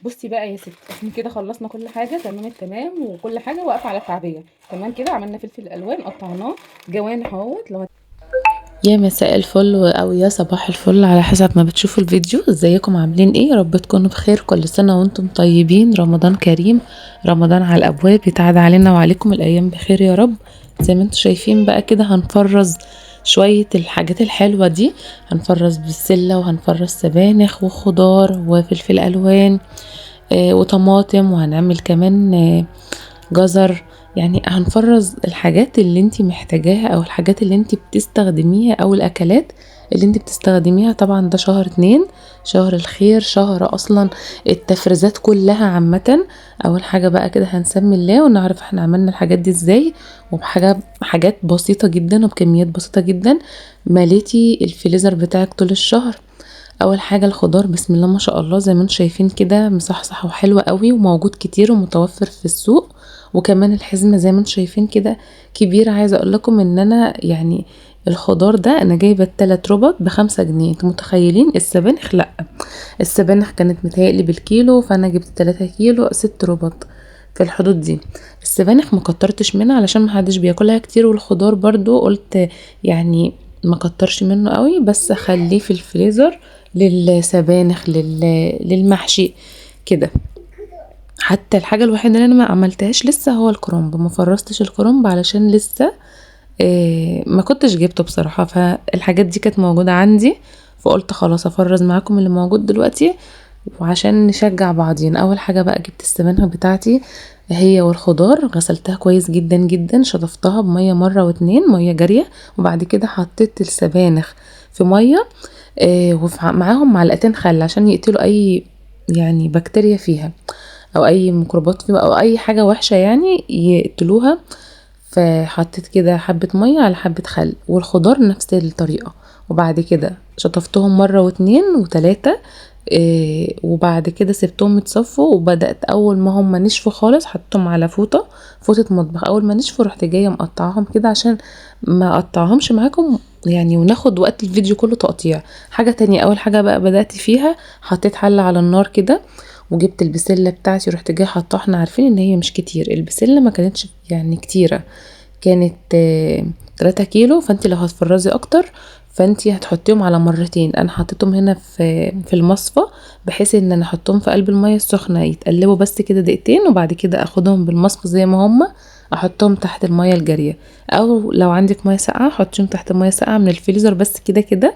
بصي بقى يا ستي، احنا كده خلصنا كل حاجة تمام التمام، وكل حاجة واقفة على التعبيه. تمام كده عملنا فلفل الوان قطعناه جوانح اهوت. لو يا مساء الفل او يا صباح الفل على حسب ما بتشوفوا الفيديو. ازيكم عاملين ايه؟ يا رب تكونوا بخير. كل سنة وانتم طيبين. رمضان كريم، رمضان على الابواب، يتعاد علينا وعليكم الايام بخير يا رب. زي ما انتم شايفين بقى كده هنفرز شوية الحاجات الحلوة دي، هنفرز بالسله وهنفرز سبانخ وخضار وفلفل الوان وطماطم، وهنعمل كمان جزر. يعني هنفرز الحاجات اللي انت محتاجاها او الحاجات اللي انت بتستخدميها او الاكلات اللي انت بتستخدميها. طبعا ده شهر 2، شهر الخير، شهر اصلا التفريزات كلها عامة. اول حاجة بقى كده هنسمي الله ونعرف احنا عملنا الحاجات دي ازاي، وبحاجة حاجات بسيطة جدا وبكميات بسيطة جدا مليتي الفريزر بتاعك طول الشهر. اول حاجة الخضار، بسم الله ما شاء الله، زي ما انتم شايفين كده مصحصح وحلوه قوي وموجود كتير ومتوفر في السوق. وكمان الحزمة زي ما انتم شايفين كده كبيرة. عايزه اقول لكم ان انا يعني الخضار ده انا جايبه 3 ربط ب5 جنيه، انتوا متخيلين؟ السبانخ لا، السبانخ كانت متهيألي بالكيلو، فانا جبت 3 كيلو 6 ربط في الحدود دي. السبانخ ما كترتش منها علشان ما حدش بياكلها كتير، والخضار برضو قلت يعني ما كترش منه قوي، بس اخليه في الفريزر للسبانخ للمحشي كده. حتى الحاجة الوحيدة اللي انا ما عملتهاش لسه هو الكرنب، ما فرزتش الكرنب علشان لسه ما كنتش جبته بصراحة، فالحاجات دي كانت موجودة عندي فقلت خلاص افرز معاكم اللي موجود دلوقتي وعشان نشجع بعضين. اول حاجة بقى جبت السبانخ بتاعتي هي والخضار، غسلتها كويس جدا جدا، شطفتها بميه مرة واتنين، مية جارية، وبعد كده حطيت السبانخ في مية ومعاهم معلقتين خل عشان يقتلوا اي يعني بكتيريا فيها او اي ميكروبات فيها او اي حاجة وحشة يعني يقتلوها. فحطيت كده حبه مية على حبه خل، والخضار نفس الطريقة. وبعد كده شطفتهم مرة واتنين وتلاتة، وبعد كده سبتهم يتصفوا. وبدات اول ما هم نشفوا خالص حطيتهم على فوطه مطبخ. اول ما نشفوا رحت جاية مقطعاهم كده عشان ما اقطعهمش معاكم يعني وناخد وقت الفيديو كله تقطيع. حاجة تانية، اول حاجة بقى بدات فيها حطيت حله على النار كده وجبت البسله بتاعتي ورحت جاية حطاها. احنا عارفين ان هي مش كتير، البسله ما كانتش يعني كتيرة، كانت 3 كيلو، فانت لو هتفرزي اكتر فانتي هتحطيهم على مرتين. انا حطيتهم هنا في المصفى بحيث ان انا احطهم في قلب المية السخنة يتقلبوا بس كده دقيقتين، وبعد كده اخدهم بالمصفى زي ما هما احطهم تحت المية الجارية، او لو عندك مية ساقعه حطيهم تحت المية ساقعه من الفريزر بس. كده كده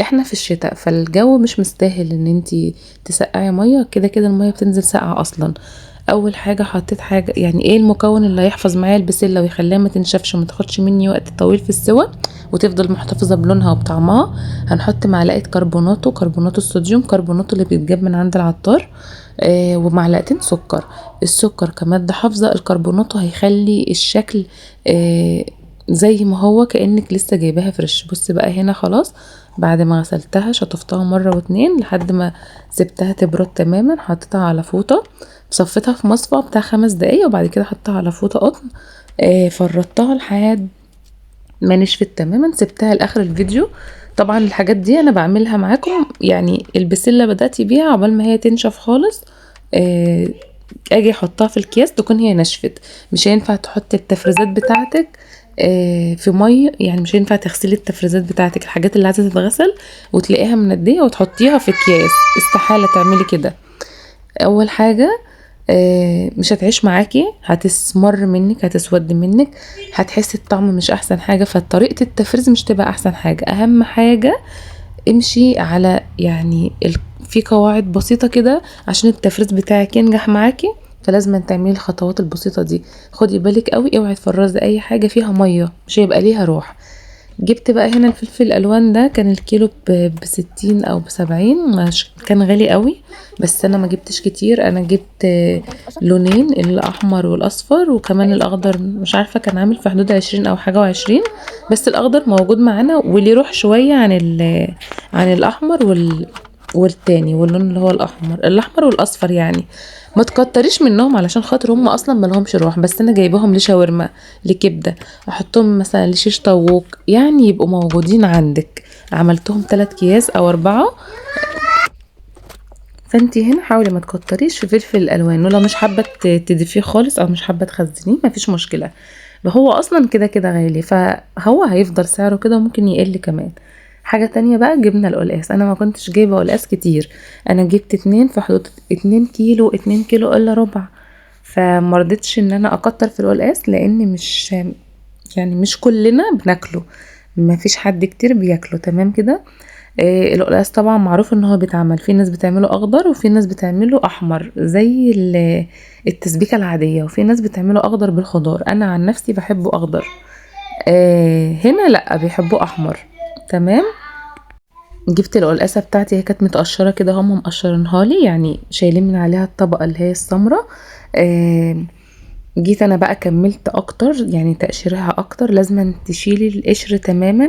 احنا في الشتاء فالجو مش مستاهل ان انتي تسقعي مية، كده كده المية بتنزل ساقعه اصلا. اول حاجة حطيت حاجة يعني ايه المكون اللي هيحفظ معايا البسله ويخليها ما تنشفش وما تاخدش مني وقت طويل في السوى وتفضل محتفظة بلونها وبطعمها. هنحط معلقه كربوناتو، كربوناتو الصوديوم، كربوناتو اللي بيتجاب من عند العطار، ومعلقتين سكر. السكر كمادة حافظه، الكربوناتو هيخلي الشكل زي ما هو كانك لسه جايباها fresh. بص بقى هنا خلاص بعد ما غسلتها شطفتها مرة واتنين لحد ما سبتها تبرد تماما، حطيتها على فوطه، صفيتها في مصفى بتاع 5 دقايق، وبعد كده حطيتها على فوطه قطن، فرطتها لحد ما نشفت تماما، سبتها لاخر الفيديو. طبعا الحاجات دي انا بعملها معاكم يعني البسله بدأت بيها عقبال ما هي تنشف خالص، اجي احطها في الكيس تكون هي نشفت. مش هينفع تحطي التفريزات بتاعتك في مية، يعني مش هينفع تغسلي التفريزات بتاعتك الحاجات اللي عايزه تتغسل وتلاقيها منديه وتحطيها في اكياس، استحالة تعملي كده. اول حاجة مش هتعيش معاكي، هتسمر منك، هتسود منك، هتحسي الطعم مش احسن حاجة، فطريقة التفريز مش تبقى احسن حاجة. اهم حاجة امشي على يعني في قواعد بسيطة كده عشان التفريز بتاعك ينجح معاكي، فلازم تعملي الخطوات البسيطة دي. خدي بالك قوي، اوعي تفرزي اي حاجة فيها مية، مش هيبقى ليها روح. جبت بقى هنا الفلفل الالوان ده، كان الكيلو ب60 او ب70، كان غالي قوي، بس انا ما جبتش كتير، انا جبت لونين، الاحمر والاصفر، وكمان الاخضر مش عارفه كان عامل في حدود 20 او حاجة و20، بس الاخضر موجود معانا واللي يروح شوية عن الاحمر والتاني واللون اللي هو الاحمر والاصفر. يعني ما تكتريش منهم علشان خاطر هم اصلا ما لهمش روح، بس انا جايباهم لشاورما، لكبده، احطهم مثلا لشيش طاووق، يعني يبقوا موجودين عندك. عملتهم 3 اكياس او 4. فانت هنا حاولي ما تكتريش في فلفل الالوان، ولو مش حابة تضيفيه خالص او مش حابة تخزنيه مفيش مشكلة، هو اصلا كده كده غالي فهو هيفضل سعره كده وممكن يقل كمان. حاجة تانية بقى، جبنا القلقاس. انا ما كنتش جايبه قلقاس كتير، انا جبت 2 في حدود 2 كيلو، 2 كيلو الا ربع، فمرضتش ان انا اكتر في القلقاس لان مش يعني مش كلنا بناكله، ما فيش حد كتير بياكله. تمام كده. القلقاس طبعا معروف ان هو بيتعمل، في ناس بتعمله اخضر وفي ناس بتعمله احمر زي التسبيكه العادية، وفي ناس بتعمله اخضر بالخضار. انا عن نفسي بحبه اخضر، هنا لا بيحبوه احمر. تمام. جبت القلقاسه بتاعتي، هي كانت متقشره كده، هم مقشرينها لي يعني شايلين من عليها الطبقة اللي هي السمراء. جيت انا بقى كملت اكتر، يعني تقشيرها اكتر، لازم تشيلي القشر تماما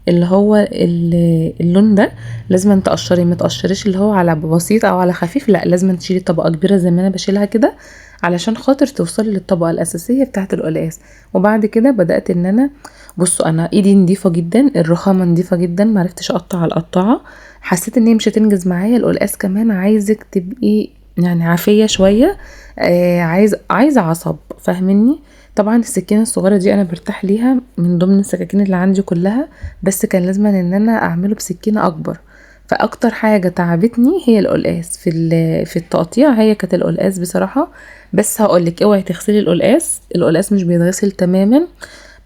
اللي هو اللون ده، لازم تقشري، ما تقشريش اللي هو على بسيط او على خفيف، لا لازم تشيلي طبقه كبيرة زي ما انا بشيلها كده علشان خاطر توصلي للطبقة الاساسية بتاعه القلقاس. وبعد كده بدات ان انا بصوا، انا ايدي نظيفة جدا، الرخامه نظيفة جدا، ما عرفتش اقطع القطاعه، حسيت ان هي مش هتنجز معايا. القلقاس كمان عايزك تبقي يعني عافية شوية، عايزه عصب، فاهميني؟ طبعا السكينة الصغيرة دي انا برتاح ليها من ضمن السكاكين اللي عندي كلها، بس كان لازم ان انا اعمله بسكينة اكبر. فاكتر حاجة تعبتني هي القلقاس في التقطيع، هي كانت القلقاس بصراحة. بس هقولك اوعي تغسلي القلقاس، القلقاس مش بيتغسل تماما،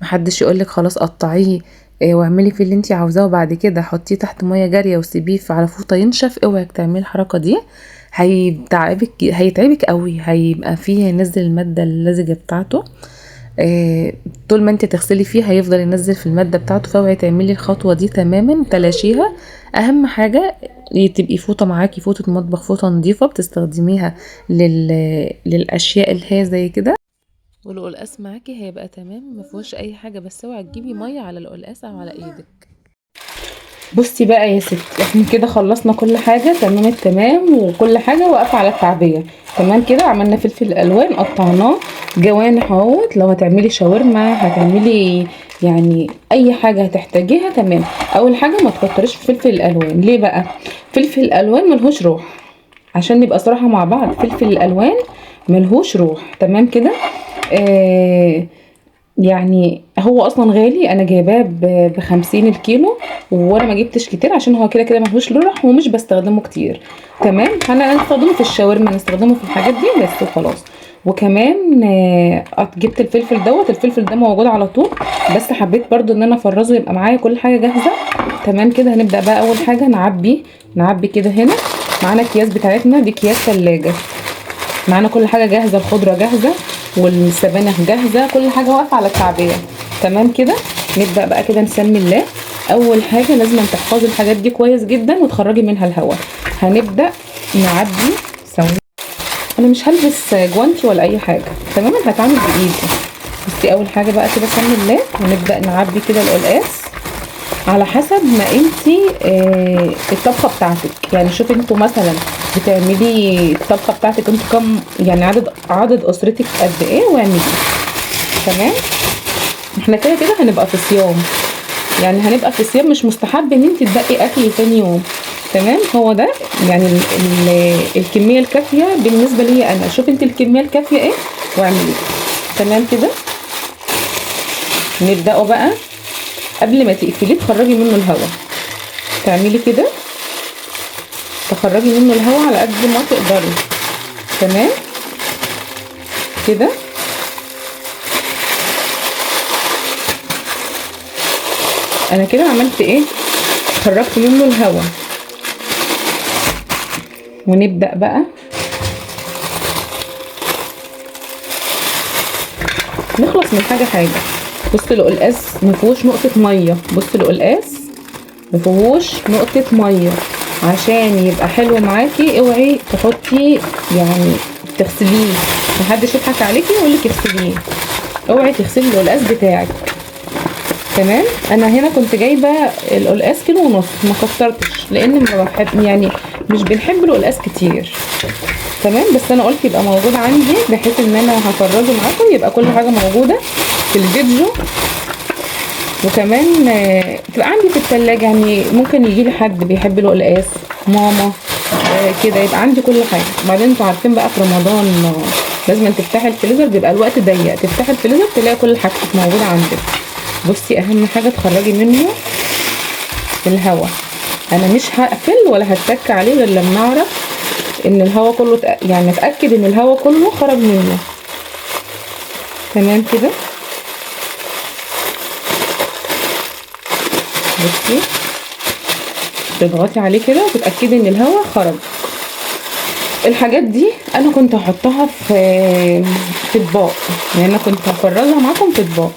محدش يقولك خلاص قطعية واعملي فيه اللي انتي عاوزاه وبعد كده حطيه تحت مية جارية وسيبيه على فوطه ينشف. اوعي تعملي الحركة دي، هيتعبك قوي، هيبقى فيه ينزل المادة اللزجه بتاعته. طول ما انت تغسلي فيه هيفضل ينزل في المادة بتاعته، فاوعي تعملي الخطوة دي تماما، تلاشيها. اهم حاجة تبقي فوطه معاكي، فوطه مطبخ، فوطه نظيفة بتستخدميها للاشياء اللي هي زي كده. والقلقاس معاكي هيبقى تمام ما فيهوش اي حاجة، بس اوعي تجيبي مية على القلقاس او على ايدك. بصي بقى يا ستي، احنا كده خلصنا كل حاجة تمام التمام، وكل حاجة واقفة على التعبيه. تمام كده. عملنا فلفل الوان قطعناه جوانح اهوت، لو هتعملي شاورما هتعملي يعني اي حاجة هتحتاجيها. تمام. اول حاجة ما تكتريش في فلفل الالوان. ليه بقى؟ فلفل الالوان ملهوش روح، عشان نبقى صراحة مع بعض، فلفل الالوان ملهوش روح. تمام كده. يعني هو اصلا غالي، انا جايباه ب50 الكيلو، وانا ما جبتش كتير عشان هو كده كده ملهوش روح ومش بستخدمه كتير. تمام. انا هنستخدمه في الشاورما، نستخدمه في الحاجات دي بس وخلاص. وكمان جبت الفلفل دوت، الفلفل ده موجود على طول، بس حبيت برضو ان انا افرزه يبقى معايا كل حاجة جاهزة. تمام كده. هنبدا بقى اول حاجة نعبي كده. هنا معانا اكياس بتاعتنا دي، اكياس ثلاجه، معانا كل حاجة جاهزة، الخضرة جاهزة والسبانخ جاهزة، كل حاجة واقفة على التعبئه. تمام كده. نبدا بقى كده نسمي الله. اول حاجة لازم تحفظي الحاجات دي كويس جدا وتخرجي منها الهواء. هنبدا نعبي ثواني، انا مش هلبس جوانتي ولا اي حاجة، تمام، هتعامل بايدي. بصي اول حاجة بقى كده سمي الله، ونبدا نعبي كده القلقاس على حسب ما انتي الطبخة بتاعتك. يعني شوفي انتوا مثلا بتعملي الطبخة بتاعتك انتوا كم، يعني عدد اسرتك قد ايه واعملي. تمام. احنا كده كده هنبقى في صيام، يعني هنبقى في صيام، مش مستحب ان انت تبقي اكل تاني يوم. تمام. هو ده يعني الكمية الكافيه بالنسبة لي انا. شوفي انت الكمية الكافيه ايه واعملي. تمام كده. نبداوا بقى قبل ما تقفليه تخرجي منه الهواء، تعملي كده تخرجي منه الهواء على قد ما تقدري. تمام كده. انا كده عملت ايه؟ خرجت منه الهواء. ونبدأ بقى نخلص من حاجة حاجة. بصي القلقاس مفيهوش نقطة مية، بصي القلقاس مفيهوش نقطة مية، عشان يبقى حلو معاكي اوعي تحطي يعني تغسليه، محدش يضحك عليكي ويقولك اغسليه، اوعي تغسلي القلقاس بتاعك. تمام. انا هنا كنت جايبه القلقاس 1.5 كيلو، ما كترتش لان ما بحب يعني مش بنحب القلقاس كتير. تمام. بس انا قلت يبقى موجود عندي بحيث ان انا هفرزه معاكم، يبقى كل حاجة موجودة في الفيديو، وكمان تبقى عندي في التلاجة. يعني ممكن يجي لي حد بيحب القلقاس، ماما، كده يبقى عندي كل حاجة. بعدين انتوا عارفين بقى في رمضان لازم تفتحي الفريزر، بيبقى الوقت ضيق، تفتحي الفريزر تلاقي كل حاجتك موجودة عندك. بصي اهم حاجة تخرجي منه الهواء. انا مش هقفل ولا هتك عليه غير لما اعرف ان الهواء كله يعني اتاكد ان الهواء كله خرج منه. تمام كده. بصي تضغطي عليه كده وتتاكدي ان الهواء خرج. الحاجات دي انا كنت هحطها في اطباق، يعني انا كنت هفرزها معاكم في اطباق،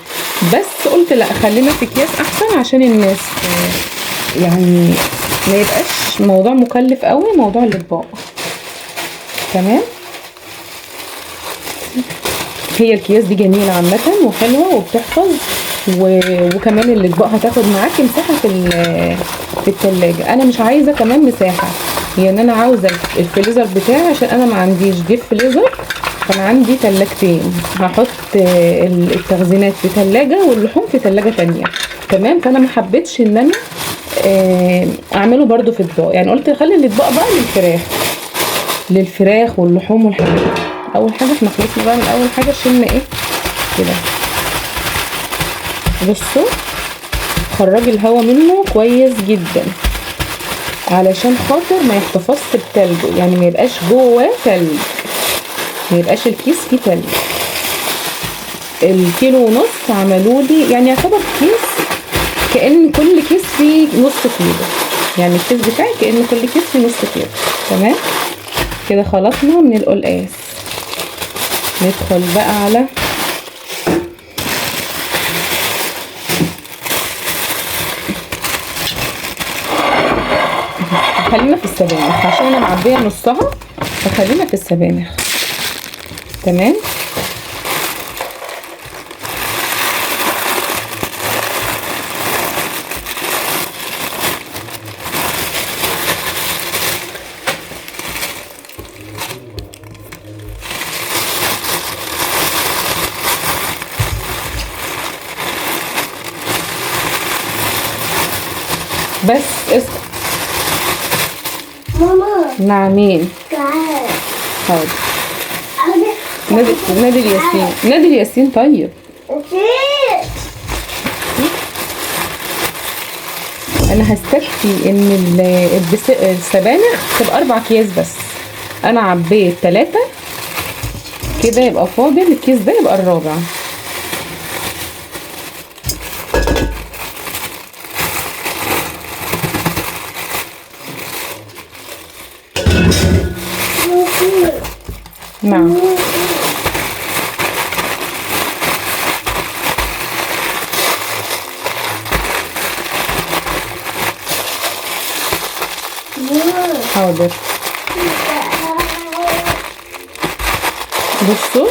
بس قلت لا خلينا في اكياس احسن عشان الناس يعني ما يبقاش موضوع مكلف قوي موضوع الاطباق. تمام. هي الكياس دي جميلة عامة وحلوه وبتحفظ، وكمان الاطباق هتاخد معاكي مساحة في التلاجة. انا مش عايزه كمان مساحة، يعني انا عاوزه الفريزر بتاعي عشان انا ما عنديش deep freezer، فانا عندي تلاجتين، هحط التخزينات في تلاجة واللحوم في تلاجة تانية. تمام. فانا ما حبيتش ان انا اعمله برده في اطباق، يعني قلت خلي الاطباق بقى للفراخ واللحوم والحاجات دي. اول حاجة احنا خلصنا بقى من اول حاجة، شلنا ايه كده. بصوا خرجي الهواء منه كويس جدا علشان خاطر ما يحتفظش بتلجه، يعني ما يبقاش جوه تلج، ما يبقاش الكيس فيه تلج. الكيلو ونص عملوا لي يعني يعتبر كيس، كأن كل كيس فيه نص كيلو، يعني الكيس بتاعي كأن كل كيس فيه نص كيلو. تمام كده. خلصنا من القلقاس. ندخل بقى على خلينا في السبانخ عشان انا معبيه نصها، فخلينا في السبانخ. تمام. بس اسكت ماما. نعمين. تعال. حاضر. نادي الياسين، نادي الياسين. طيب انا هستكفي ان السبانخ تبقى 4 اكياس بس، انا عبيت 3 كده، يبقى فاضل الكيس ده يبقى الرابع. نعم. حاضر. بصوا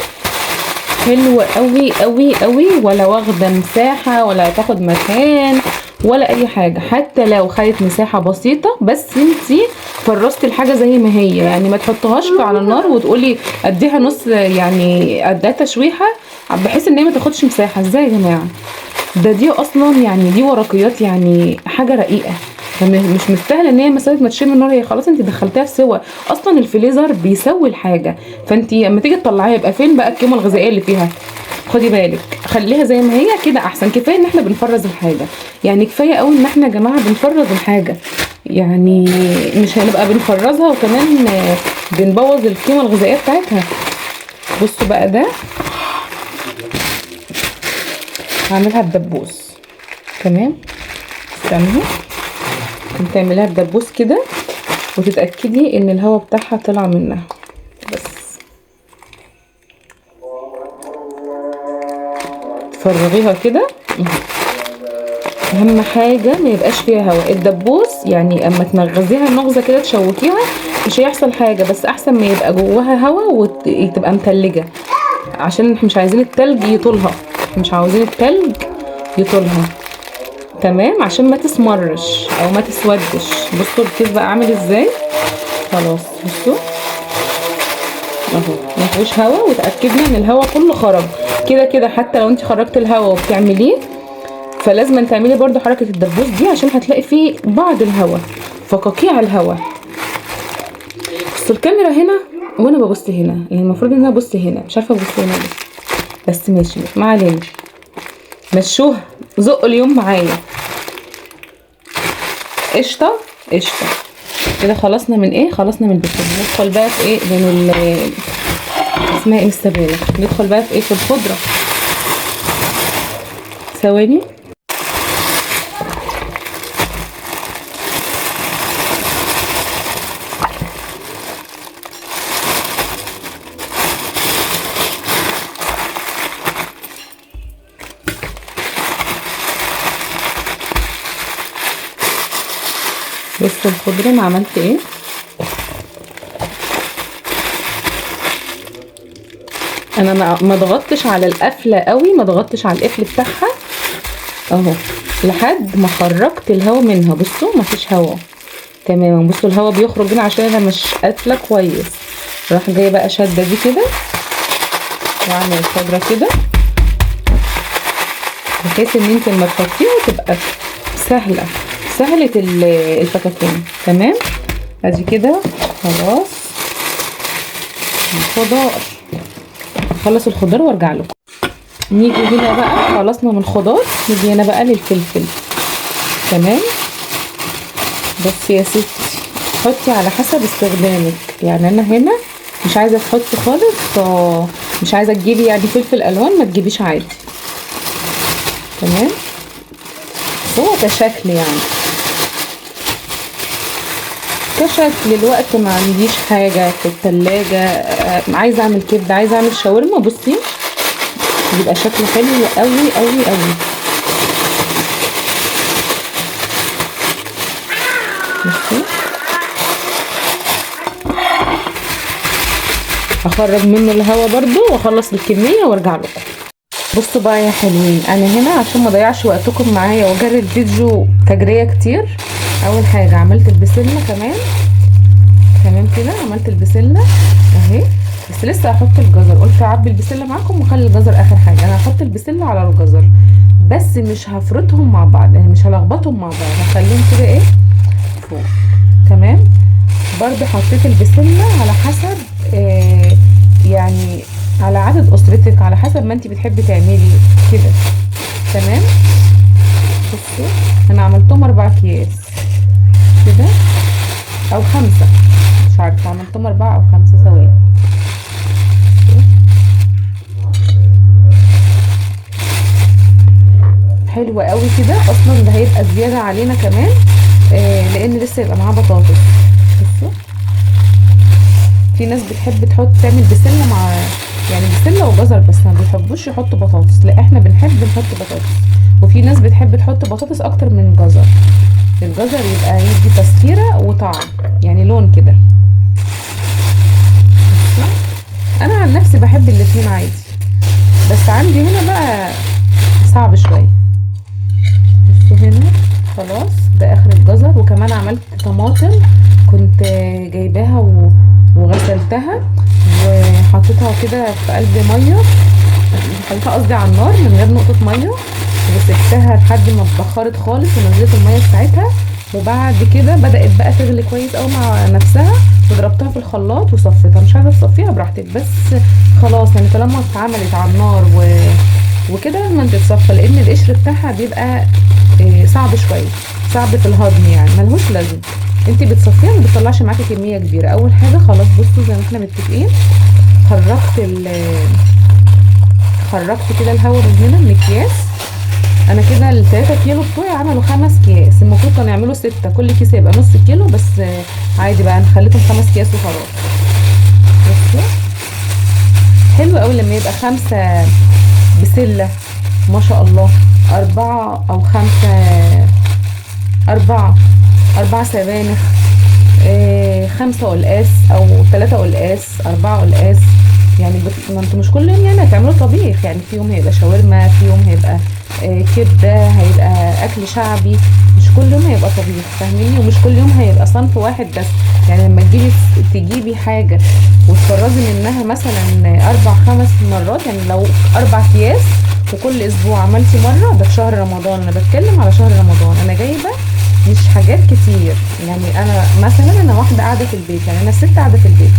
حلوة قوي قوي قوي، ولا واخدة مساحة ولا هتاخد مكان ولا اي حاجة، حتى لو خدت مساحة بسيطة، بس انتي فرستي الحاجة زي ما هي، يعني ما تحطهاش على النار وتقولي اديها نص، يعني اديها تشويحة بحيث ان هي ما تاخدش مساحة. ازاي يا جماعة؟ ده دي اصلا يعني دي ورقيات، يعني حاجة رقيقة، مش مستاهلة ان هي مسافة ما تشم النار، هي خلاص انت دخلتيها في سوا. اصلا الفريزر بيسوي الحاجة، فانت اما تيجي تطلعيها يبقى فين بقى القيمة الغذائية اللي فيها؟ خدي بالك، خليها زي ما هي كده احسن. كفاية ان احنا بنفرز الحاجة، يعني كفاية قوي ان احنا يا جماعة بنفرز الحاجة، يعني مش هنبقى بنفرزها وكمان بنبوظ القيمة الغذائية بتاعتها. بصوا بقى ده هعملها بدبوس. تمام. استنوا، تعمليها بدبوس كده وتتاكدي ان الهواء بتاعها طلع منها. بس تفرغيها كده. اهم حاجة ما يبقاش فيها هواء. الدبوس يعني اما تنغزيها نغزه كده تشوكيها مش هيحصل حاجة، بس احسن ما يبقى جواها هواء وتبقى متلجه، عشان احنا مش عايزين التلج يطولها، مش عاوزين التلج يطولها. تمام، عشان ما تسمرش او ما تسودش. بصوا الكيس بقى عامل ازاي. خلاص بصوا اهو ما فيهوش هوا، وتاكدنا ان الهوا كله خرج كده كده. حتى لو انت خرجت الهوا وبتعمليه فلازم تعملي برده حركة الدبوس دي، عشان هتلاقي فيه بعض الهوا، فقاقيع الهوا. بصوا الكاميرا هنا وانا ببص هنا، يعني المفروض ان انا ابص هنا، مش عارفه ابص هنا بس ماشي ما علينا، مشوها زقوا اليوم معايا. قشطه قشطه كده. خلصنا من ايه؟ خلصنا من البسله. ندخل بقى في ايه؟ من اسمها ايه؟ السبانخ. ندخل بقى في ايه؟ في الخضرة. ثواني. بصوا الخضرة انا عملت ايه. انا ما ضغطتش على القفله قوي، ما ضغطتش على القفل بتاعها اهو لحد ما خرجت الهواء منها. بصوا ما فيش هواء تماما. بصوا الهواء بيخرج هنا عشان انا مش قافله كويس. راح جاية بقى شده دي كده واعمل الخضرة كده بحيث ان انت لما تحطيها تبقى سهلة، سهلة الفكاكين. تمام ادي كده خلاص الخضار. اخلص الخضار وارجع لكم. نيجي هنا بقى، خلصنا من الخضار، نيجي هنا بقى للفلفل. تمام بس يا ستي حطي على حسب استخدامك. يعني انا هنا مش عايزه تحطي خالص، مش عايزه تجيبي يعني فلفل الوان، ما تجيبيش عادي. تمام هو كشكل يعني، كشكل الوقت ما عنديش حاجة في التلاجة، عايزه اعمل كبده، عايزه اعمل شاورما، بصي بيبقى شكله حلو قوي قوي قوي. بصي هخرج منه الهوا برضو واخلص الكمية وارجع لكم. بصوا بقى يا حلوين، انا هنا عشان ما اضيعش وقتكم معايا واجري الفيديو تجريه كتير. اول حاجة عملت البسله كمان. تمام كده عملت البسله اهي، بس لسه هحط الجزر. قلت اعبي البسله معاكم واخلي الجزر اخر حاجة. انا هحط البسله على الجزر بس مش هفرطهم مع بعض، يعني مش هلخبطهم مع بعض، هخليهم كده ايه فوق. تمام برضو حطيت البسله على حسب يعني على عدد اسرتك، على حسب ما انت بتحبي تعملي كده. تمام بصوا انا عملتهم 4 اكياس كده او 5، مش عارفه عملتهم 4 او 5. ثواني. حلو قوي كده، اصلا ده هيبقى زيادة علينا كمان لان لسه يبقى معاه بطاطس. بصوا في ناس بتحب تحط تعمل بسلة مع يعني بسلة وجزر بس، ما بيحبوش يحطوا بطاطس. لا احنا بنحب نحط بطاطس، وفي ناس بتحب تحط بطاطس اكتر من جزر. الجزر يبقى يدي تسكيره وطعم، يعني لون كده. انا عن نفسي بحب الاتنين عادي، بس عندي هنا بقى صعب شوية. بصوا هنا خلاص ده اخر الجزر. وكمان عملت طماطم كنت جايباها وغسلتها وحطيتها كده في قلب مية، حطيتها قصدي على النار من غير نقطة مية، وسبتها لحد ما اتبخرت خالص ونزلت المية بتاعتها. وبعد كده بدات بقى تغلي كويس قوي مع نفسها، وضربتها في الخلاط وصفيتها. مش عايزه تصفيها براحتك، بس خلاص يعني طالما اتعملت على النار وكده لازم تتصفى، لان القشر بتاعها بيبقى صعب شوية، صعب في الهضم يعني ملهوش لازمه. انت بتصفيها ما بتطلعش معاكي كمية كبيرة. اول حاجة خلاص بصوا زي ما احنا متفقين، خرجت كده الهواء من هنا من الاكياس. انا كده ال 3 كيلو بتوعي عملوا 5 اكياس، المفروض كانوا يعملوا 6، كل كيس يبقى نص كيلو، بس عادي بقى انا خليتهم 5 اكياس وخلاص. بصوا حلو قوي لما يبقى 5 بسلة ما شاء الله، 4 او 5، 4 سبانخ، 5 قلقاس او 3 قلقاس، 4 قلقاس. يعني ما انتوا مش كل يوم يعني هتعملوا طبيخ، يعني في يوم هيبقى شاورما، في يوم هيبقى كبده، هيبقى اكل شعبي، مش كل يوم هيبقى طبيخ، فاهميني؟ ومش كل يوم هيبقى صنف واحد بس. يعني لما تجيبي حاجة وتفرزي منها مثلا 4 5 مرات، يعني لو 4 اكياس وكل اسبوع عملتي مرة، ده في شهر رمضان، انا بتكلم على شهر رمضان. انا جايبه مش حاجات كتير. يعني انا مثلا انا واحدة قاعدة في البيت، يعني انا ست قاعدة في البيت،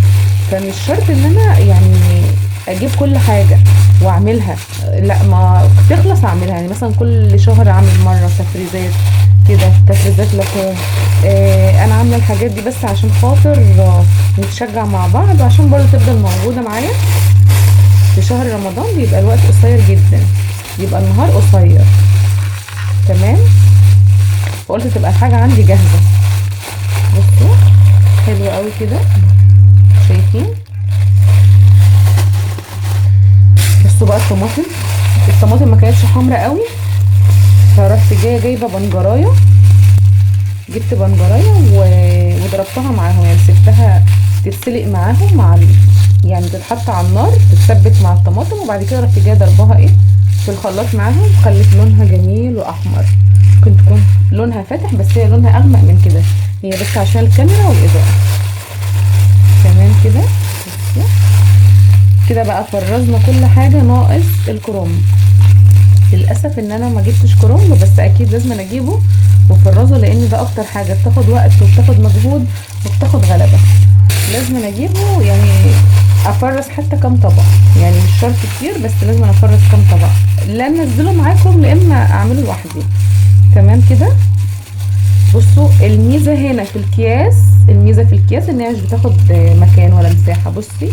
فمش شرط ان انا يعني اجيب كل حاجة واعملها، لا ما تخلص اعملها. يعني مثلا كل شهر اعمل مرة تفريزات كده، تفريزات لحوم. انا عامله الحاجات دي بس عشان خاطر نتشجع مع بعض، وعشان برضه تفضل موجودة معايا في شهر رمضان. بيبقى الوقت قصير جدا، بيبقى النهار قصير، تمام. فقلت تبقى الحاجة عندي جاهزة. بصوا حلو قوي كده، شايفين؟ بصوا بقى الطماطم، الطماطم ما كانتش حمرا قوي، فرحت جاية جايبه بنجرايه، جبت بنجرايه وضربتها معاهم، يعني سبتها تتسلق معاهم مع يعني تتحط على النار تتسبك مع الطماطم، وبعد كده رحت جاية ضربها ايه في الخلاط معاهم، خلت لونها جميل واحمر. ممكن تكون لونها فاتح بس هي لونها اغمق من كده، هي بس عشان الكاميرا والاضاءة. تمام كده. بصوا كده بقى فرزنا كل حاجة، ناقص الكرنب. للاسف ان انا ما جبتش كرنب، بس اكيد لازم أنا اجيبه وافرزه، لان ده اكتر حاجة بتاخد وقت وبتاخد مجهود وبتاخد غلبه. لازم أنا اجيبه، يعني افرز حتى كام طبق، يعني مش شرط كتير بس لازم أنا افرز كام طبق، لا انزله معاكم لا اما اعمله لوحدي. تمام كده. بصوا الميزة هنا في الكياس، الميزة في الكياس ان هي مش بتاخد مكان ولا مساحة. بصي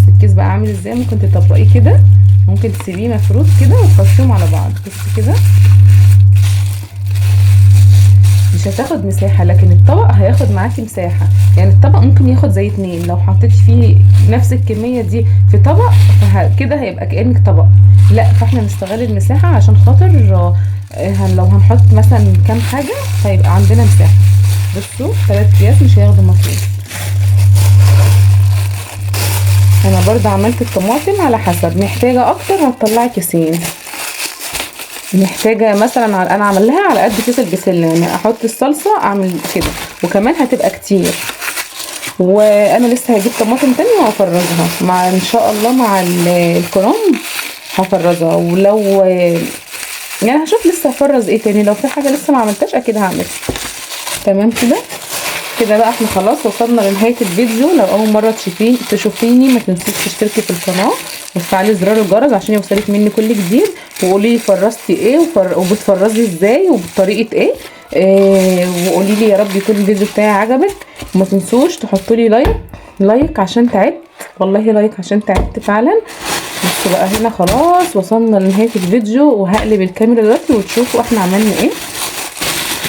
الكيس بقى عامل ازاي، ممكن تطبقيه كده، ممكن تسيبيه مفروض كده وتحطيهم على بعض. بصي كده مش هتاخد مساحة، لكن الطبق هياخد معاكي مساحة. يعني الطبق ممكن ياخد زي 2، لو حطيتي فيه نفس الكمية دي في طبق فكده هيبقى كأنك طبق. لا، فاحنا نستغل المساحة عشان خاطر، لو هنحط مثلا كام حاجة فيبقى عندنا مساحة. بصوا 3 اكياس مش هياخدوا مكان. انا برضه عملت الطماطم على حسب، محتاجة اكتر هتطلعي كيسين، محتاجة مثلا انا عملها على قد كيس البسلة، يعني احط الصلصة اعمل كده، وكمان هتبقى كتير. وانا لسه هجيب طماطم تاني وهفرزها مع ان شاء الله مع الكرنب هفرزها. ولو يعني هشوف لسه هفرز ايه تاني، لو في حاجة لسه ما عملتهاش اكيد هعملها. تمام كده. كده بقى احنا خلاص وصلنا لنهاية الفيديو. لو اول مرة تشوفيني ما تنسيش تشتركي في القناة وتفعلي زرار الجرس عشان يوصلك مني كل جديد، وقولي لي فرزتي ايه وبتفرزي ازاي وبطريقة ايه، وقولي لي يا رب يكون الفيديو بتاعي عجبك. وما تنسوش تحطوا لي لايك عشان تعبت والله، لايك عشان تعبت فعلا. بس بقى هنا خلاص وصلنا لنهاية الفيديو، وهقلب الكاميرا دلوقتي وتشوفوا احنا عملنا ايه.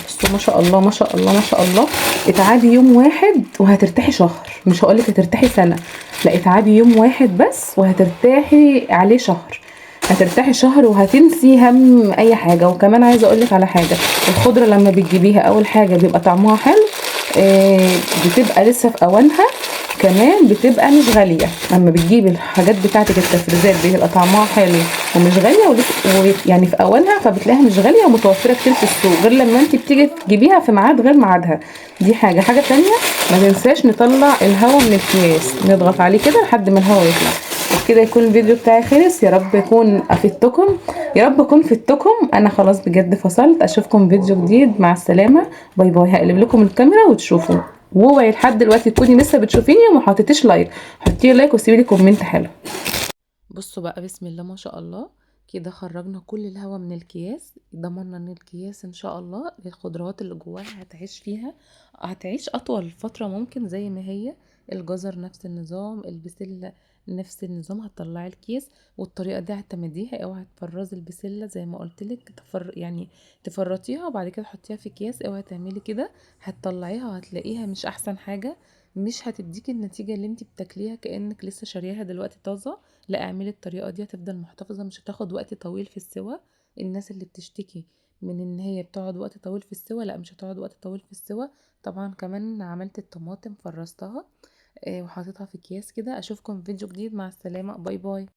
بصوا ما شاء الله ما شاء الله ما شاء الله، اتعبي يوم واحد وهترتاحي شهر، مش هقولك هترتاحي سنة، لا اتعبي يوم واحد بس وهترتاحي عليه شهر، هترتاحي شهر وهتنسي هم اي حاجة. وكمان عايزة اقولك على حاجة، الخضرة لما بتجيبيها اول حاجة بيبقى طعمها حلو، بتبقى لسه في اوانها، كمان بتبقى مش غالية. لما بتجيبي الحاجات بتاعتك التفريزات بيبقى طعمها حلو ومش غالية يعني في اولها، فبتلاقيها مش غالية ومتوفرة كتير في السوق، غير لما انت بتيجي تجيبيها في ميعاد غير ميعادها. دي حاجة. حاجة تانية ما تنساش نطلع الهواء من الكياس، نضغط عليه كده لحد ما الهواء يطلع. وبكده يكون الفيديو بتاعي خلص. يا رب يكون افدتكم، يا رب اكون فدتكم. انا خلاص بجد فصلت، اشوفكم فيديو جديد، مع السلامة، bye bye. هقلب لكم الكاميرا وتشوفوا. واوعي لحد دلوقتي تكوني لسه بتشوفيني وما حطيتيش like، حطي like وسيبي لي comment حلو. بصوا بقى بسم الله ما شاء الله كده خرجنا كل الهواء من الكياس، ضمننا ان الكياس ان شاء الله الخضروات اللي جواها هتعيش فيها، هتعيش اطول فترة ممكن زي ما هي. الجزر نفس النظام، البسلة نفس النظام، هتطلعي الكيس. والطريقة دي اعتمديها، اوعي تفرزي البسلة زي ما قلت لك، يعني تفرطيها وبعد كده تحطيها في اكياس، اوعي تعملي كده، هتطلعيها وهتلاقيها مش احسن حاجة، مش هتديكي النتيجة اللي انت بتاكليها كأنك لسه شارياها دلوقتي طازة. لا اعملي الطريقة دي هتفضل محتفظة، مش هتاخد وقت طويل في السوا. الناس اللي بتشتكي من ان هي بتقعد وقت طويل في السوا، لا مش هتقعد وقت طويل في السوا. طبعا كمان عملت الطماطم فرزتها، وحطيتها في اكياس كده. اشوفكم في فيديو جديد، مع السلامة، bye bye.